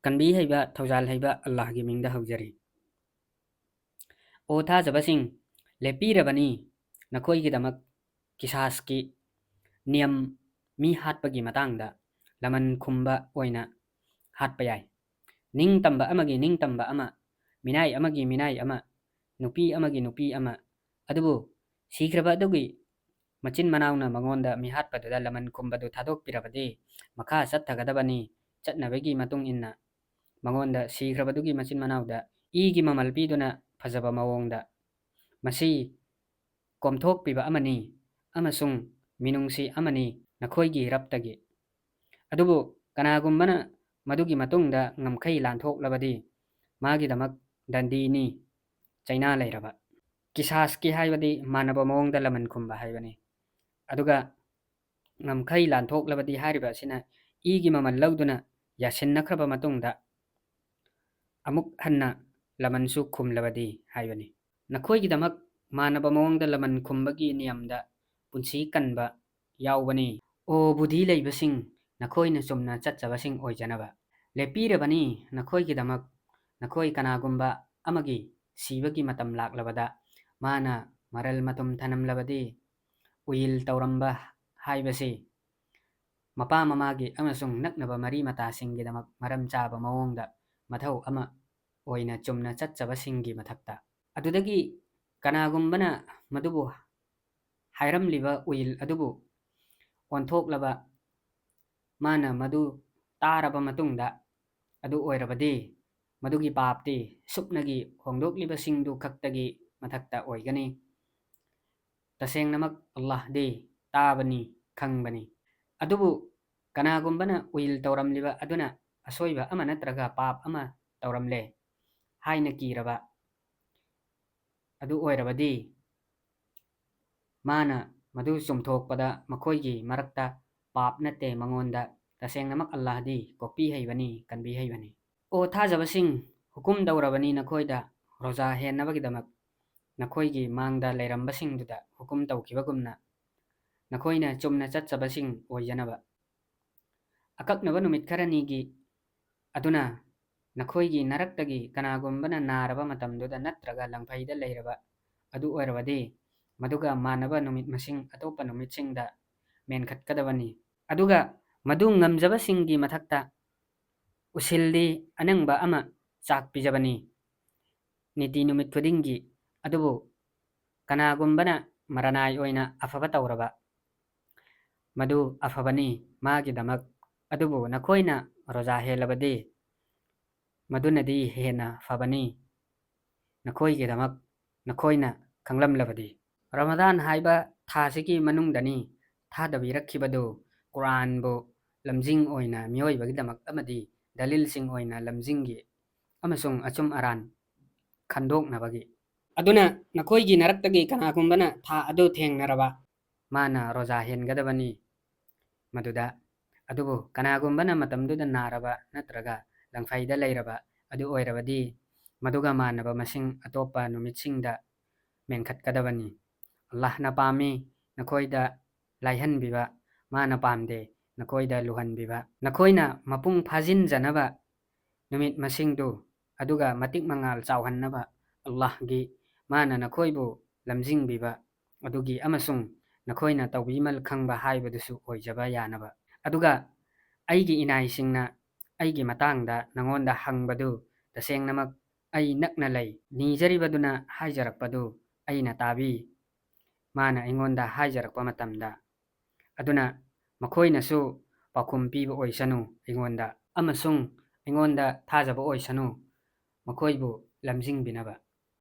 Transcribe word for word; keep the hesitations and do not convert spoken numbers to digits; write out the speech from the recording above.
ꯇꯟꯕꯤ ꯍꯩꯕ, ꯊꯧꯖꯥꯜ ꯍꯩꯕ ꯑꯜꯂꯥꯍꯒꯤ ꯃꯤꯡꯗ ꯍꯧꯖꯔꯤ꯫ ꯑꯣ ꯊꯥꯖꯕꯁꯤꯡ, ꯂꯦꯞꯄꯤꯔꯕꯅꯤ ꯅꯈꯣꯏꯒꯤꯗꯃꯛ ꯀꯤꯁꯥꯁꯀꯤ ꯅꯤꯌꯝ, ꯃꯤ ꯍꯥꯠꯄꯒꯤ ꯃꯇꯥꯡꯗ ꯂꯃꯟ ꯈꯨꯝꯕ ꯑꯣꯏꯅ ꯍꯥꯠꯄ ꯌꯥꯏ꯫ ꯅꯤꯡꯇꯝꯕ ꯑꯃꯒꯤ ꯅꯤꯡꯇꯝꯕ ꯑꯃ, ꯃꯤꯅꯥꯏ ꯑꯃꯒꯤ ꯃꯤꯅꯥꯏ ꯑꯃ, ꯅꯨꯄꯤ ꯑꯃꯒꯤ ꯅꯨꯄꯤ ꯑꯃ, ꯑꯗꯨꯕꯨ ꯁꯤꯈ꯭ꯔꯕ ꯑꯗꯨꯒꯤ ꯃꯆꯤꯟ ꯃꯅꯥꯎꯅ ꯃꯉꯣꯟꯗ ꯃꯤꯍꯥꯠꯄꯗꯨꯗ ꯂꯃꯟ ꯈꯨꯝꯕꯗꯨ ꯊꯥꯗꯣꯛꯄꯤꯔꯕꯗꯤ ꯃꯈꯥ ꯆꯠꯊꯒꯗꯕꯅꯤ꯫ ꯆꯠꯅꯕꯤꯒꯤ ꯃꯇꯨꯡ ꯏꯟꯅ ꯃꯉꯣꯟꯗ ꯁꯤꯈ꯭ꯔꯕꯗꯨꯒꯤ ꯃꯆꯤꯟ ꯃꯅꯥꯎꯗ ꯏꯒꯤ ꯃꯃꯜ ꯄꯤꯗꯨꯅ ꯐꯖꯕ ꯃꯑꯣꯡꯗ ꯃꯁꯤ ꯀꯣꯝꯊꯣꯛꯄꯤꯕ ꯑꯃꯅꯤ ꯑꯃꯁꯨꯡ ꯃꯤꯅꯨꯡꯁꯤ ꯑꯃꯅꯤ ꯅꯈꯣꯏꯒꯤ ꯔꯕꯇꯒꯤ꯫ ꯑꯗꯨꯕꯨ ꯀꯅꯥꯒꯨꯝꯕꯅ ꯃꯗꯨꯒꯤ ꯃꯇꯨꯡꯗ ꯉꯝꯈꯩ ꯂꯥꯟꯊꯣꯛꯂꯕꯗꯤ ꯃꯥꯒꯤꯗꯃꯛ ꯗꯟꯗꯤꯅꯤ, ꯆꯩꯅꯥ ꯂꯩꯔꯕ꯫ ꯀꯤꯁꯥꯁꯀꯤ ꯍꯥꯏꯕꯗꯤ ꯃꯥꯟꯅꯕ ꯃꯑꯣꯡꯗ ꯂꯃꯟ ꯈꯨꯝꯕ ꯍꯥꯏꯕꯅꯤ꯫ ꯑꯗꯨꯒ ꯉꯝꯈꯩ ꯂꯥꯟꯊꯣꯛꯂꯕꯗꯤ ꯍꯥꯏꯔꯤꯕ ꯑꯁꯤꯅ ꯏꯒꯤ ꯃꯃꯜ ꯂꯧꯗꯨꯅ ꯌꯥꯁꯤꯟꯅꯈ꯭ꯔꯕ ꯃꯇꯨꯡꯗ ꯑꯃꯨꯛ ꯍꯟꯅ ꯂꯃꯟꯁꯨ ꯈꯨꯝꯂꯕꯗꯤ ꯍꯥꯏꯕꯅꯤ꯫ ꯅꯈꯣꯏꯒꯤꯗꯃꯛ ꯃꯥꯟꯅꯕ ꯃꯑꯣꯡꯗ ꯂꯃꯟ ꯈꯨꯝꯕꯒꯤ ꯅꯤꯌꯝꯗ ꯄꯨꯟꯁꯤ ꯀꯟꯕ ꯌꯥꯎꯕꯅꯤ꯫ ꯑꯣ ꯕꯨꯙꯤ ꯂꯩꯕꯁꯤꯡ, ꯅꯈꯣꯏꯅ ꯆꯨꯝꯅ ꯆꯠꯆꯕꯁꯤꯡ ꯑꯣꯏꯖꯅꯕ꯫ ꯂꯦꯞꯄꯤꯔꯕꯅꯤ ꯅꯈꯣꯏꯒꯤꯗꯃꯛ, ꯅꯈꯣꯏ ꯀꯅꯥꯒꯨꯝꯕ ꯑꯃꯒꯤ ꯁꯤꯕꯒꯤ ꯃꯇꯝ ꯂꯥꯛꯂꯕꯗ ꯃꯥꯅ ꯃꯔꯜ ꯃꯇꯨꯝ ꯊꯅꯝꯂꯕꯗꯤ ꯎꯌꯤꯜ ꯇꯧꯔꯝꯕ ꯍꯥꯏꯕꯁꯤ ꯃꯄꯥ ꯃꯃꯥꯒꯤ ꯑꯃꯁꯨꯡ ꯅꯛꯅꯕ ꯃꯔꯤ ꯃꯇꯥꯁꯤꯡꯒꯤꯗꯃꯛ ꯃꯔꯝ ꯆꯥꯕ ꯃꯑꯣꯡꯗ ꯃꯊꯧ ꯑꯃ ꯑꯣꯏꯅ ꯆꯨꯝꯅ ꯆꯠꯆꯕꯁꯤꯡꯒꯤ ꯃꯊꯛꯇ꯫ ꯑꯗꯨꯗꯒꯤ ꯀꯅꯥꯒꯨꯝꯕꯅ ꯃꯗꯨꯕꯨ ꯍꯥꯏꯔꯝꯂꯤꯕ ꯎꯌꯤꯜ ꯑꯗꯨꯕꯨ ꯑꯣꯟꯊꯣꯛꯂꯕ ꯃꯥꯅ ꯃꯗꯨ ꯇꯥꯔꯕ ꯃꯇꯨꯡꯗ ꯑꯗꯨ ꯑꯣꯏꯔꯕꯗꯤ ꯃꯗꯨꯒꯤ ꯄꯥꯞꯇꯤ ꯁꯨꯞꯅꯒꯤ ꯍꯣꯡꯗꯣꯛꯂꯤꯕꯁꯤꯡꯗꯨ ꯈꯛꯇꯒꯤ ꯃꯊꯛꯇ ꯑꯣꯏꯒꯅꯤ꯫ ꯇꯁꯦꯡꯅꯃꯛ ꯑꯜꯂꯥꯍꯗꯤ ꯇꯥꯕꯅꯤ, ꯈꯪꯕꯅꯤ꯫ ꯑꯗꯨꯕꯨ ꯀꯅꯥꯒꯨꯝꯕꯅ ꯎꯌꯤꯜ ꯇꯧꯔꯝꯂꯤꯕ ꯑꯗꯨꯅ ꯑꯁꯣꯏꯕ ꯑꯃ ꯅꯠꯇ꯭ꯔꯒ ꯄꯥꯞ ꯑꯃ ꯇꯧꯔꯝꯂꯦ ꯍꯥꯏꯅ ꯀꯤꯔꯕ ꯑꯗꯨ ꯑꯣꯏꯔꯕꯗꯤ ꯃꯥꯅ ꯃꯗꯨ ꯆꯨꯝꯊꯣꯛꯄꯗ ꯃꯈꯣꯏꯒꯤ ꯃꯔꯛꯇ ꯄꯥꯞ ꯅꯠꯇꯦ ꯃꯉꯣꯟꯗ꯫ ꯇꯁꯦꯡꯅꯃꯛ ꯑꯜꯂꯥꯍꯗꯤ ꯀꯣꯛꯄꯤ ꯍꯩꯕꯅꯤ, ꯀꯟꯕꯤ ꯍꯩꯕꯅꯤ꯫ ꯑꯣ ꯊꯥꯖꯕꯁꯤꯡ, ꯍꯨꯀꯨꯝ ꯇꯧꯔꯕꯅꯤ ꯅꯈꯣꯏꯗ ꯔꯣꯖꯥ ꯍꯦꯟꯅꯕꯒꯤꯗꯃꯛ ꯅꯈꯣꯏꯒꯤ ꯃꯥꯡꯗ ꯂꯩꯔꯝꯕꯁꯤꯡꯗꯨꯗ ꯍꯨꯀꯨꯝ ꯇꯧꯈꯤꯕꯒꯨꯝꯅ ꯅꯈꯣꯏꯅ ꯆꯨꯝꯅ ꯆꯠꯆꯕꯁꯤꯡ ꯑꯣꯏꯖꯅꯕ꯫ ꯑꯀꯛꯅꯕ ꯅꯨꯃꯤꯠ ꯈꯔꯅꯤꯒꯤ ꯑꯗꯨꯅ ꯅꯈꯣꯏꯒꯤ ꯅꯔꯛꯇꯒꯤ ꯀꯅꯥꯒꯨꯝꯕꯅ ꯅꯥꯔꯕ ꯃꯇꯝꯗꯨꯗ ꯅꯠꯇ꯭ꯔꯒ ꯂꯪꯐꯩꯗ ꯂꯩꯔꯕ ꯑꯗꯨ ꯑꯣꯏꯔꯕꯗꯤ, ꯃꯗꯨꯒ ꯃꯥꯟꯅꯕ ꯅꯨꯃꯤꯠ ꯃꯁꯤꯡ ꯑꯇꯣꯞꯄ ꯅꯨꯃꯤꯠꯁꯤꯡꯗ ꯃꯦꯟꯈꯠꯀꯗꯕꯅꯤ꯫ ꯑꯗꯨꯒ ꯃꯗꯨ ꯉꯝꯖꯕꯁꯤꯡꯒꯤ ꯃꯊꯛꯇ ꯎꯁꯤꯜꯗꯤ ꯑꯅꯪꯕ ꯑꯃ ꯆꯥꯛ ꯄꯤꯖꯕꯅꯤ꯫ ꯅꯤꯇꯤ ꯅꯨꯃꯤꯠ ꯈꯨꯗꯤꯡꯒꯤ꯫ ꯑꯗꯨꯕꯨ ꯀꯅꯥꯒꯨꯝꯕꯅ ꯃꯔꯅꯥꯏ ꯑꯣꯏꯅ ꯑꯐꯕ ꯇꯧꯔꯕ, ꯃꯗꯨ ꯑꯐꯕꯅꯤ ꯃꯥꯒꯤꯗꯃꯛ꯫ ꯑꯗꯨꯕꯨ ꯅꯈꯣꯏꯅ ꯔꯣꯖꯥ ꯍꯦꯜꯂꯕꯗꯤ, ꯃꯗꯨꯅꯗꯤ ꯍꯦꯟꯅ ꯐꯕꯅꯤ ꯅꯈꯣꯏꯒꯤꯗꯃꯛ, ꯅꯈꯣꯏꯅ ꯈꯪꯂꯝꯂꯕꯗꯤ꯫ ꯔꯃꯗꯥꯟ ꯍꯥꯏꯕ ꯊꯥꯁꯤꯒꯤ ꯃꯅꯨꯡꯗꯅꯤ ꯊꯥꯗꯕꯤꯔꯛꯈꯤꯕꯗꯨ, ꯀꯨꯔꯥꯟꯕꯨ ꯂꯝꯖꯤꯡ ꯑꯣꯏꯅ ꯃꯤꯑꯣꯏꯕꯒꯤꯗꯃꯛ ꯑꯃꯗꯤ ꯗꯂꯤꯜꯁꯤꯡ ꯑꯣꯏꯅ ꯂꯝꯖꯤꯡꯒꯤ ꯑꯃꯁꯨꯡ ꯑꯆꯨꯝ ꯑꯔꯥꯟ ꯈꯟꯗꯣꯛꯅꯕꯒꯤ꯫ ꯑꯗꯨꯅ ꯅꯈꯣꯏꯒꯤ ꯅꯔꯛꯇꯒꯤ ꯀꯅꯥꯒꯨꯝꯕꯅ ꯊꯥ ꯑꯗꯨ ꯊꯦꯡꯅꯔꯕ, ꯃꯥꯅ ꯔꯣꯖꯥ ꯍꯦꯟꯒꯗꯕꯅꯤ ꯃꯗꯨꯗ꯫ ꯑꯗꯨꯕꯨ ꯀꯅꯥꯒꯨꯝꯕꯅ ꯃꯇꯝꯗꯨꯗ ꯅꯥꯔꯕ ꯅꯠꯇ꯭ꯔꯒ ꯂꯪꯐꯩꯗ ꯂꯩꯔꯕ ꯑꯗꯨ ꯑꯣꯏꯔꯕꯗꯤ, ꯃꯗꯨꯒ ꯃꯥꯟꯅꯕ ꯃꯁꯤꯡ ꯑꯇꯣꯞꯄ ꯅꯨꯃꯤꯠꯁꯤꯡꯗ ꯃꯦꯟꯈꯠꯀꯗꯕꯅꯤ꯫ ꯑꯜꯂꯥꯍꯅ ꯄꯥꯝꯃꯤ ꯅꯈꯣꯏꯗ ꯂꯥꯏꯍꯟꯕꯤꯕ, ꯃꯥꯅ ꯄꯥꯝꯗꯦ ꯅꯈꯣꯏꯗ ꯂꯨꯍꯟꯕꯤꯕ꯫ ꯅꯈꯣꯏꯅ ꯃꯄꯨꯡ ꯐꯥꯖꯤꯟꯖꯅꯕ ꯅꯨꯃꯤꯠ ꯃꯁꯤꯡꯗꯨ, ꯑꯗꯨꯒ ꯃꯇꯤꯛ ꯃꯉꯥꯜ ꯆꯥꯎꯍꯟꯅꯕ ꯑꯜꯂꯥꯍꯒꯤ, ꯃꯥꯅ ꯅꯈꯣꯏꯕꯨ ꯂꯝꯖꯤꯡꯕꯤꯕ ꯑꯗꯨꯒꯤ, ꯑꯃꯁꯨꯡ ꯅꯈꯣꯏꯅ ꯇꯧꯕꯤꯃꯜ ꯈꯪꯕ ꯍꯥꯏꯕꯗꯨꯁꯨ ꯑꯣꯏꯖꯕ ꯌꯥꯅꯕ꯫ ꯑꯗꯨꯒ ꯑꯩꯒꯤ ꯏꯅꯥꯏꯁꯤꯡꯅ ꯑꯩꯒꯤ ꯃꯇꯥꯡꯗ ꯅꯉꯣꯟꯗ ꯍꯪꯕꯗꯨ ꯇꯁꯦꯡꯅꯃꯛ ꯑꯩ ꯅꯛꯅ ꯂꯩ꯫ ꯅꯤꯖꯔꯤꯕꯗꯨꯅ ꯍꯥꯏꯖꯔꯛꯄꯗꯨ ꯑꯩꯅ ꯇꯥꯕꯤ꯫ ꯃꯥꯅ ꯑꯩꯉꯣꯟꯗ ꯍꯥꯏꯖꯔꯛꯄ ꯃꯇꯝꯗ꯫ ꯑꯗꯨꯅ ꯃꯈꯣꯏꯅꯁꯨ ꯄꯥꯎꯈꯨꯝ ꯄꯤꯕ ꯑꯣꯏꯁꯅꯨ ꯑꯩꯉꯣꯟꯗ, ꯑꯃꯁꯨꯡ ꯑꯩꯉꯣꯟꯗ ꯊꯥꯖꯕ ꯑꯣꯏꯁꯅꯨ, ꯃꯈꯣꯏꯕꯨ ꯂꯝꯖꯤꯡꯕꯤꯅꯕ꯫